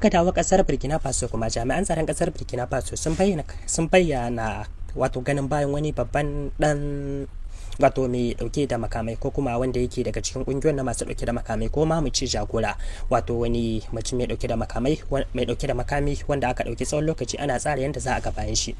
Muka dawo kasar Burkina Faso kuma, jami'an tsaron kasar Burkina Faso sun bayyana wato ganin bayan wani babban dan wato mai dauke da makamai, ko kuma wanda yake daga cikin kungiyoyin na masu dauke da makamai, ko ma mu ce jagora, wato wani mutum mai dauke da makamai, mai dauke da makami, wanda aka dauki tsawon lokaci ana tsara yadda za a ga bayan shi.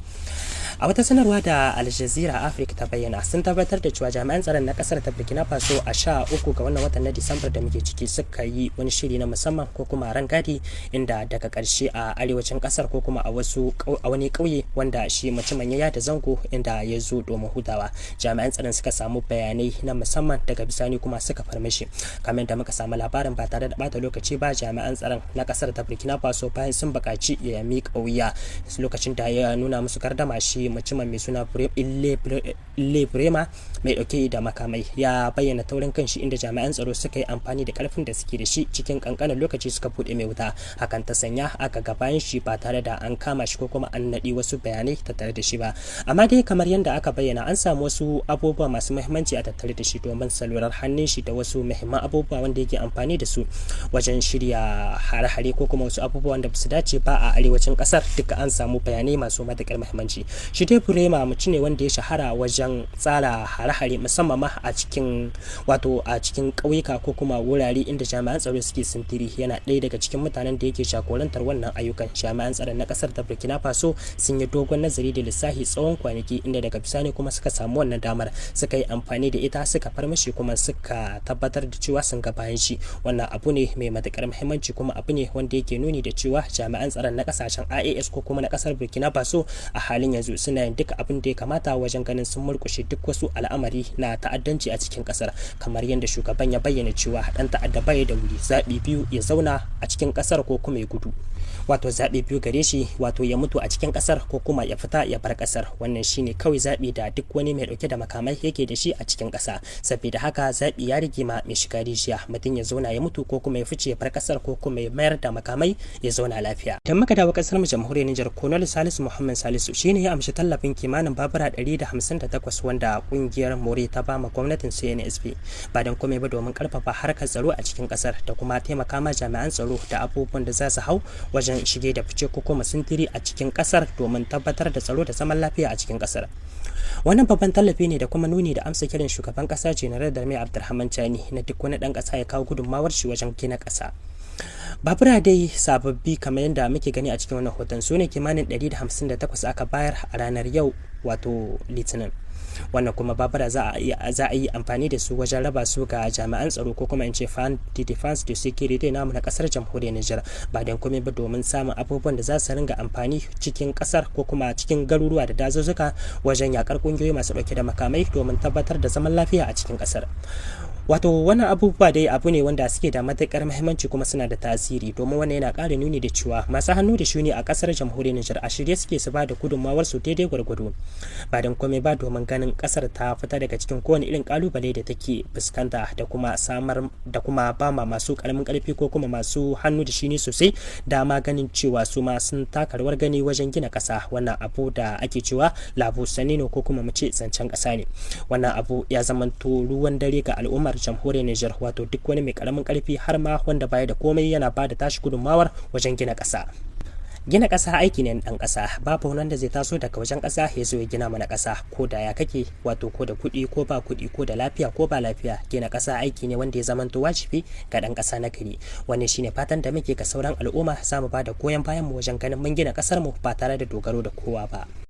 A wata sanarwa da Al Jazeera Africa ta bayyana, sun tabbatar da cewa jami'an tsaron na kasar ta Burkina Faso a 13 ga wannan watan na Disambar da muke ciki suka yi wani shiri na musamman ko kuma rangadi, inda daga karshe a arewacin kasar ko kuma a wani kauye wanda shi mutumin ya yada zango, inda ya zo domin hutawa, jami'an tsaron suka samu bayanai na musamman, daga bisani kuma suka farmishi. Kamar da muka samu labarin, ba tare da bata lokaci ba jami'an tsaron na kasar ta Burkina Faso bayan sun buƙaci ya miƙa wuya, lokacin da ya nuna musu gardama, shi mutumin mai suna Ille Brema mai dauke da makamai ya bayyana taurin kanshi, inda jami'an tsaro suka yi amfani da karfin da suke da shi, cikin kankanin lokaci suka bude mai wuta. Hakan ta sanya aka ga bayan shi ba tare da an kama shi ko kuma an naɗi wasu bayanai tattare da shi ba. Amma dai kamar yadda aka bayyana, an samu wasu abubuwa masu muhimmanci a tattare da shi, domin salurar hannun shi da wasu muhimman abubuwa wanda yake amfani da su wajen shirya hare-hare ko kuma wasu abubuwan da ba su dace ba a arewacin kasar, duka an samu bayanai masu matuƙar muhimmanci. Shi dai Burema mutum ne wanda ya shahara wajen tsara hare-hare, musamman ma a cikin wato a cikin ƙauyuka ko kuma wurare inda jami'an tsaro suke sintiri. Yana ɗaya daga cikin mutanen da yake jagorantar wannan ayyukan. Jami'an tsaron na ƙasar ta Burkina Faso sun yi dogon nazari da lissafi tsawon kwanaki, inda daga bisani kuma suka samu wannan damar, suka yi amfani da ita, suka farmashi, kuma suka tabbatar da cewa sun ga bayan shi. Wannan abu ne mai matuƙar muhimmanci, kuma abu ne wanda yake nuni da cewa jami'an tsaron na ƙasashen IAS ko kuma na ƙasar Burkina Faso a halin yanzu suna yin duk abin da ya kamata wajen ganin sun murkushe duk wasu al'amari na ta'addanci a cikin kasar, kamar yadda shugaban ya bayyana cewa dan ta'adda bai da wuri zaɓi biyu: ya zauna a cikin kasar ko kuma ya gudu. Wato zaɓi biyu gare shi, wato ya mutu a cikin kasar ko kuma ya fita ya bar kasar. Wannan shine kawai zaɓi da duk wani mai ɗauke da makamai yake da shi a cikin ƙasa. Saboda haka zaɓi ya rage ma mai shiga rijiya: mutum ya zauna ya mutu, ko kuma ya fice ya bar kasar, ko kuma ya mayar da makamai ya zauna lafiya. Idan muka dawo kasar mu Jamhuriyar Nijar, Colonel Salisu Muhammad Salisu shine ya amshi tallafin kimanin babura 158 wanda kungiyar More ta ba ma gwamnatin CNSP, ba don komai ba domin karfafa harkar tsaro a cikin kasar da kuma taimaka ma jami'an tsaro da abubuwan da za su hau wajen shige da fice ko kuma sintiri a cikin kasar, domin tabbatar da tsaro da zaman lafiya a cikin kasar. Wannan babban tallafi ne da kuma nuni da amsa kiran shugaban kasa General Darme Abdulrahman Chani na duk wani dan kasa ya kawo gudunmawar shi wajen gina kasa. Babura dai sababbi, kamar yadda muke gani a cikin wannan hoton, su ne kimanin 158 aka bayar a ranar yau, wato Litinin. Wannan kuma babura za a yi amfani da su wajen raba su ga jami'an tsaro, ko kuma in ce forces de défense de sécurité namu na kasar Jamhuriyar Nijar, ba don komai ba domin samun abubuwan da za su ringa amfani cikin kasar ko kuma cikin garuruwa da dazuzzuka wajen yakar kungiyoyi masu dauke da makamai, domin tabbatar da zaman lafiya a cikin kasar. Wato wannan abubuwa dai abu ne wanda suke da matukar muhimmanci kuma suna da tasiri, domin wannan yana ƙara nuni da cewa masu hannu da shuni a kasar Jamhuriyar Nijar a shirye suke su ba da gudunmawar su daidai gwargwado, ba don komai ba domin ganin kasar ta fita daga cikin kowane irin kalubale da take fuskanta, da kuma samar da kuma ba ma masu karamin karfi ko kuma masu hannu da shuni sosai dama ganin cewa su ma sun taka rawar gani wajen gina kasa. Wannan abu da ake cewa labo sanino, ko kuma mu ce zancen kasa ne, wannan abu ya zamanto ruwan dare ga al'ummar Jamhuriyar Nijar, wato duk wani mai karamin karfi har ma wanda baya da komai yana ba da tashi gudunmawar wajen gina kasa. Gina ƙasa aiki ne ɗan ƙasa. Babu wanda zai taso daga wajen ƙasa ya zo ya gina mana ƙasa, ko da ya kake, wato ko da kuɗi ko ba kuɗi, ko da lafiya ko ba lafiya. Gina ƙasa aiki ne wanda ya zamanto wajibi ga ɗan ƙasa na gari. Wannan shine fatan da muke ga sauran al'umma: za mu ba da goyon bayan mu wajen ganin mun gina ƙasar mu ba tare da dogaro da kowa ba.